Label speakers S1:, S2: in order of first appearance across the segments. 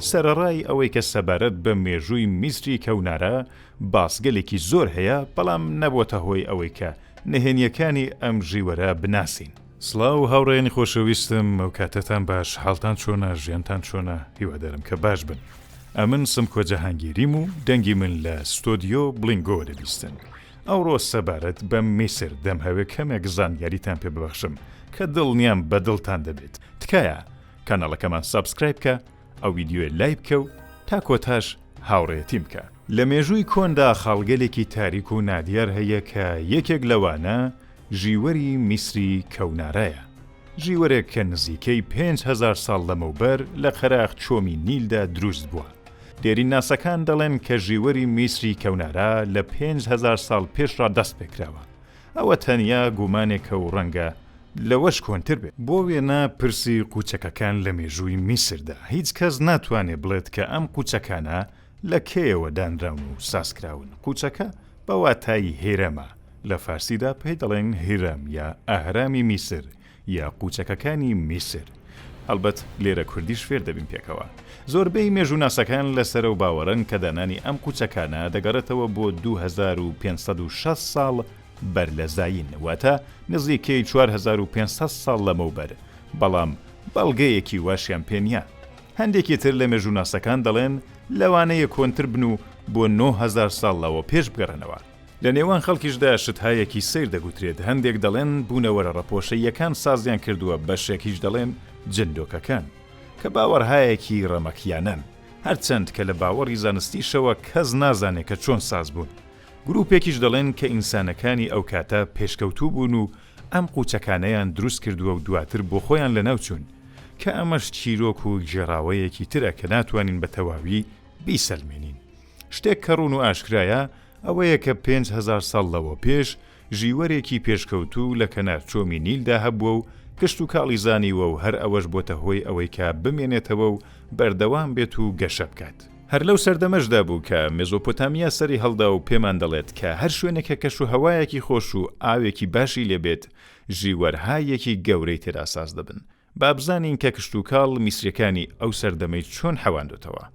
S1: سەرەڕای ئەوەی کە سەبارەت بە مێژووی میسری کەونارا باسگەلێکی زۆر هەیە، بەڵام نەبۆتە هۆی ئەوەی کە نهێنییەکانی ئەم ژیوەرە بناسین. سڵاو هاوڕێیانی خۆشەویستم ئەوکاتەتان باش حاڵتان چۆنە ژیانتان چۆنە هیوادارم کە باش بن ئەمن سمکۆ جەهانگیریم و دەنگی من لە ستۆدیۆ بڵینگۆوە دەبیستن ئەوڕۆ سەبارەت بە میسر دەمهەوێ کەمێک زانیاریتان پێ ببەخشم کە دڵنیام بە دڵتان دەبێت تکایە کەناڵەکەمان subscribe بکە ئەو ڤیدیۆیە لایک بکە و تا کۆتاش هاوڕێیەتیم بکە. لە مێژووی کۆندا خاڵگەلێکی تاریک و نادیار هەیە کە یەکێک لەوانە ژیوەری میسری کەونارایە. ژیوەرێک کە نزیکەی 5000 ساڵ لەمەوبەر لە قەراخ چۆمی نیلدا دروست بووە. دێرینناسەکان دەڵێن کە ژیوەری میسری کەونارا لە 5000 ساڵ پێشڕا دەست پێکراوە. ئەوە تەنیا گومانێکە و ڕەنگە لەوەش کۆنتر بێت. بۆ وێنە پرسی قوچەکەکان لە مێژووی میسردا، هیچ کەس ناتوانێ بڵێت کە ئەم قوچەکانە لە کەیەوە دانراون و سازکراون، قوچەکە بە واتای هێرەمە، لە فارسیدا پێی دەڵێن هرم یا ئەهرامی میسر یا قوچەکەکانی میسر. هەڵبەت لێرە کوردیش فێر دەبین پێکەوە. زۆربەی مێژووناسەکان لەسەر ئەو باوەڕەن کە دانانی ئەم قوچەکانە دەگەڕێتەوە بۆ 2560 ساڵ بەر لە زایین، واتە نزیکەی 4500 ساڵ لەمەوبەر، بەڵام بەڵگەیەکی واشیان پێ نییە. هەندێکی تر لە مێژووناسەکان دەڵێن لەوانەیە کۆنتر بن و بۆ 9000 ساڵ لەوە پێش بگەڕێنەوە. لە نێوان خەڵکیشدا شتهایەکی سەیر دەگوترێت، هەندێک دەڵێن بوونەوەرە ڕەپۆشەییەکان سازیان کردووە، بەشێکیش دەڵێن جندۆکەکان، کە باوەڕهایەکی ڕەمەکیانەن، هەرچەند کە لە باوەڕی زانستیشەوە کەس نازانێ کە چۆن ساز بوون. گرووپێکیش دەڵێن کە ئینسانەکانی ئەو کاتە پێشکەوتوو بوون و ئەم قوچەکانەیان دروست کردووە و دواتر بۆخۆیان لەناو چوون، کە ئەمەش چیرۆک و گێڕاوەیەکی ترە کە ناتوانین بە تەواوی بیسەلمێنین. شتێک کە ڕوون و ئاشکرایە ئەوەیە کە 5000 ساڵ لەوە پێش ژیوەرێکی پێشکەوتوو لە کەنار چۆمی نیلدا هەبووە و کشتوکاڵی زانیوە و هەر ئەوەش بۆتە هۆی ئەوەی کە بمێنێتەوە و بەردەوام بێت و گەشە بکات. هەر لەو سەردەمەشدا بوو کە مێزۆپۆتامیا سەری هەڵدا و پێمان دەڵێت کە هەر شوێنێک کە کەشوهەوایەکی خۆش و ئاوێکی باشی لێ بێت ژیوەرهایەکی گەورەی تێدا ساز دەبن. با بزانین کە کشتوکاڵ میسریەکانی ئەو سەردەمەی چۆن حەواندۆتەوە.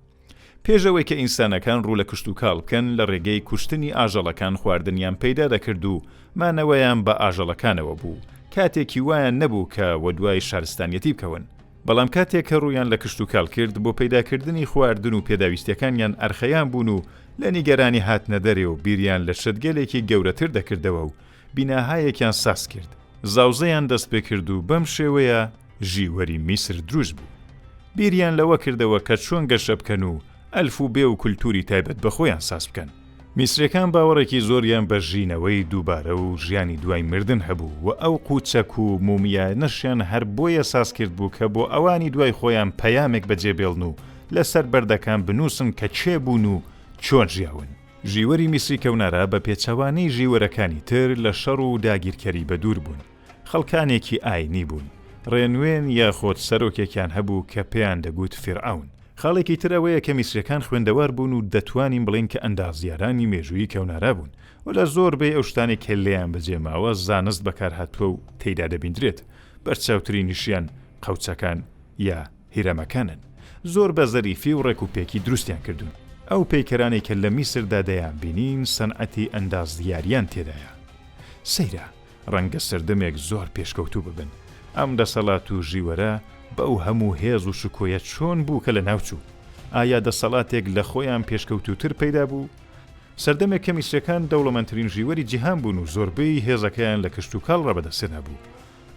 S1: پێش ئەوەی کە ئینسانەکان ڕوو لە کشتوکاڵ بکەن لە ڕێگەی کوشتنی ئاژەڵەکان خواردنیان پەیدا دەکرد و مانەوەیان بە ئاژەڵەکانەوە بوو، کاتێکی وایان نەبوو کە وەدوای شارستانیەتی بکەون. بەڵام کاتێک کە ڕوویان لە کشتوکاڵ کرد بۆ پەیداکردنی خواردن و پێداویستیەکانیان ئەرخەیان بوون و لە نیگەرانی هاتنە دەرێ و بیریان لە شتگەلێکی گەورەتر دەکردەوە و بیناهایەکیان ساز کرد، زاوزێیان دەست پێ کرد و بەم شێوەیە ژیوەری میسر دروست بوو. بیریان لەوە کردەوە کە چۆن گەشە بکەن و ئەلف و بێ و کولتووری تایبەت بە خۆیان ساز بکەن. میسریەکان باوەڕێکی زۆریان بە ژینەوەی دووبارە و ژیانی دوای مردن هەبوو و ئەو قوچەک و مومیایانەشیان هەر بۆیە ساز کردبوو کە بۆ ئەوانی دوای خۆیان پەیامێک بەجێ بێڵن و لەسەر بەردەکان بنووسن کە کێ بوون و چۆن ژیاون. ژیوەری میسری کەونارا بە پێچەوانەی ژیوەرەکانی تر لە شەڕ و داگیرکەری بەدوور بوون. خەڵکانێکی ئاینی بوون. ڕێنوێن یاخۆد سەرۆکێکیان هەبوو کە پێیان دەگوت فیرعەون. خاڵێکی تر ئەوەیە کە میسریەکان خوێندەوار بوون و دەتوانین بڵێین کە ئەندازیارانی مێژوویی کەونارا بوون و لە زۆربەی ئەو شتانەی کە لێیان بەجێ ماوە زانست بەکار هاتووە و تێیدا دەبیندرێت بەرچاوترینیشیان قەوچەکان یا هیرەمەکانن زۆر بە زەریفی و ڕێک و پێکی دروستیان کردوون. ئەو پەیکەرانەی کە لە میسردا دەیانبینین سەنعەتی ئەندازیاریان تێدایە. سەیرە! ڕەنگە سەردەمێک زۆر پێشکەوتوو ببن. ئەم دەسەڵات و ژیوەرە بەو هەموو هێز و شکۆیە چۆن بوو کە لەناوچوو؟ ئایا دەسەڵاتێک لە خۆیان پێشکەوتووتر پەیدا بوو؟ سەردەمێک کە میسریەکان دەوڵەمەندترین ژیوەری جیهان بوون و زۆربەی هێزەکەیان لە کشتوکاڵڕا بەدەستهێنابوو.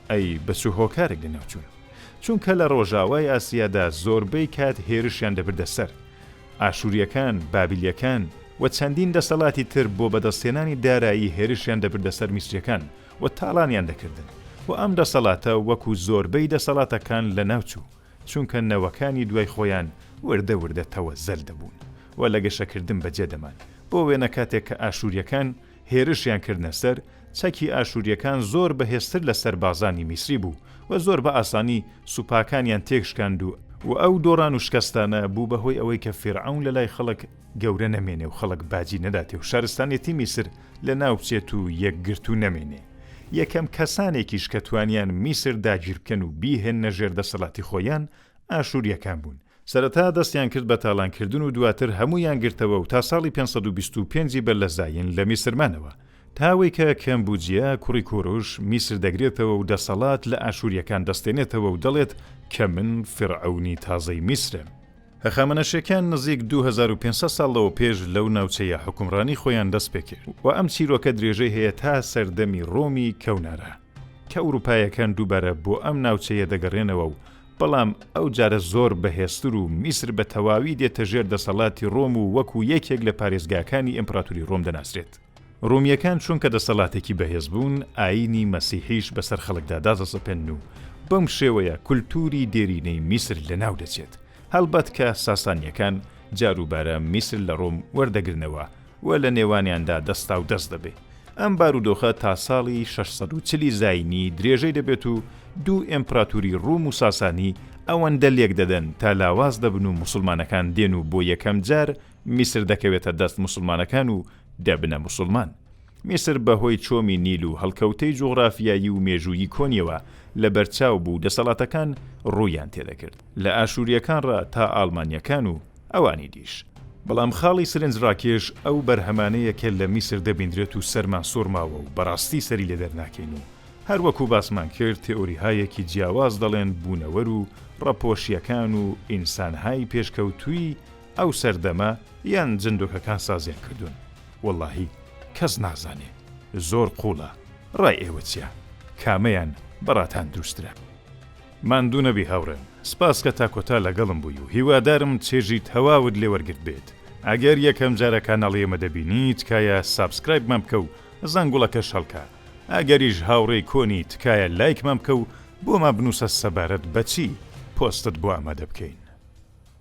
S1: ئەی بە چ هۆکارێک لەناوچوون؟ چونکە لە ڕۆژاوای ئاسیادا زۆربەی کات هێرشیان دەبردە سەر. ئاشورییەکان، بابلییەکان و چەندین دەسەڵاتی تر بۆ بەدەستهێنانی دارایی هێرشیان دەبردە سەر میسرییەکان و تاڵانیان دەکردن و ئەم دەسەڵاتە وەکو زۆربەی دەسەڵاتەکان لەناوچوو چونکە نەوەکانی دوای خۆیان وردە وردە تەوەزەل دەبوون و لە گەشەکردن بەجێ دەمان بۆ وێنە کاتێک کە ئاشورییەکان هێرشیان کردنە سەر، چەکی ئاشورییەکان زۆر بەهێزتر لە سەربازانی میسری بوو و زۆر بە ئاسانی سوپاکانیان تێکشکاند و و ئەو دۆڕان و شکەستانە بوو بە هۆی ئەوەی کە فیرعەون لە لای خەڵک گەورە نەمێنێ و خەڵک باجی نەداتێ و شارستانیەتی میسر لە ناو بچێت و یەکگرتوو نەمێنێ. یەکەم کەسانێکیش کە توانیان میسر داگیر بکەن و بیهێننە ژێر دەسەڵاتی خۆیان ئاشورییەکان بوون. سەرەتا دەستیان کرد بە تاڵانکردن و دواتر هەموویان گرتەوە و تا ساڵی 525 ی بەر لە زایین لە میسر مانەوە. تا ئەوەی کە کەمبوجیە کوڕی کۆروش میسر دەگرێتەوە و دەسەڵات لە ئاشوریەکان دەستێنێتەوە و دەڵێت کە من فیرعەونی تازەی میسرم. هەخامەنەشیەکان نزیک 2500 ساڵ لەوە پێش لەو ناوچەیە حوکمڕانی خۆیان دەست پێکرد و ئەم چیرۆکە درێژەی هەیە تا سەردەمی ڕۆمی کەونارا کە ئوروپایەکان دووبارە بۆ ئەم ناوچەیە دەگەڕێنەوە و بەڵام ئەو جارە زۆر بەهێزتر و میسر بە تەواوی دێتە ژێر دەسەڵاتی ڕۆم و وەکو یەکێک لە پارێزگاکانی ئیمپراتوری ڕۆم دەناسرێت. ڕۆمییەکان چونکە دەسەڵاتێکی بەهێز بوون، ئایینی مەسیحیش بەسەر خەڵکدا دادەسەپێنن و بەم شێوەیە کولتووری دێرینەی میسر لەناو دەچێت. هەڵبەت کە ساسانییەکان جاروبارە میسر لە ڕۆم وەردەگرنەوە و لە نێوانیاندا دەستاودەست دەبێ. ئەم بارودۆخە تا ساڵی 640 ی زایینی درێژەی دەبێت و دوو ئێمپراتوری ڕوم و ساسانی ئەوەندە لێک دەدەن تا لاواز دەبن و موسڵمانەکان دێن و بۆ یەکەم جار میسر دەکەوێتە دەست موسڵمانەکان و دەبنە موسڵمان. میسر بە هۆی چۆمی نیل و هەڵکەوتەی جوغرافیایی و مێژوویی کۆنیەوە لە بەرچاو بوو دەسەڵاتەکان ڕوویان تێدەکرد لە ئاشوریەکان ڕا تا ئاڵمانیەکان و ئەوانی دیش. بەڵام خاڵی سرنجڕاکێش ئەو بەرهەمانەیە کە لە میسر دەبیندرێت و سەرمان سوڕماوە و بەڕاستی سەری لێ دەرناکەین و هەر وەکو باسمان کرد تئوریهایەکی جیاواز دەڵێن بوونەوەر و ڕەپۆشیەکان و ئینسانهای پێشکەوتووی ئەو سەردەمە یان جندۆکەکان سازیان کردوون وەڵاهی کەس نازانێ زۆر قوڵە ڕای ئێوە چیە کامەیان بەڕاتان دروسترە؟ ماندوو نەبی هاوڕێم سپاس کە تا کۆتا لەگەڵم بووی و هیوادارم چێژی تەواوت لێ وەرگرتبێت ئەگەر یەکەم جارە کاناڵی ئێمە دەبینی تکایە subscribe مان بکە و زەنگوڵەکەش هەڵکە ئەگەریش هاوڕێی کۆنی تکایە لایکمان بکە و بۆمان بنووسە سەبارەت بە چی پۆستت بۆ ئامادە بکەین.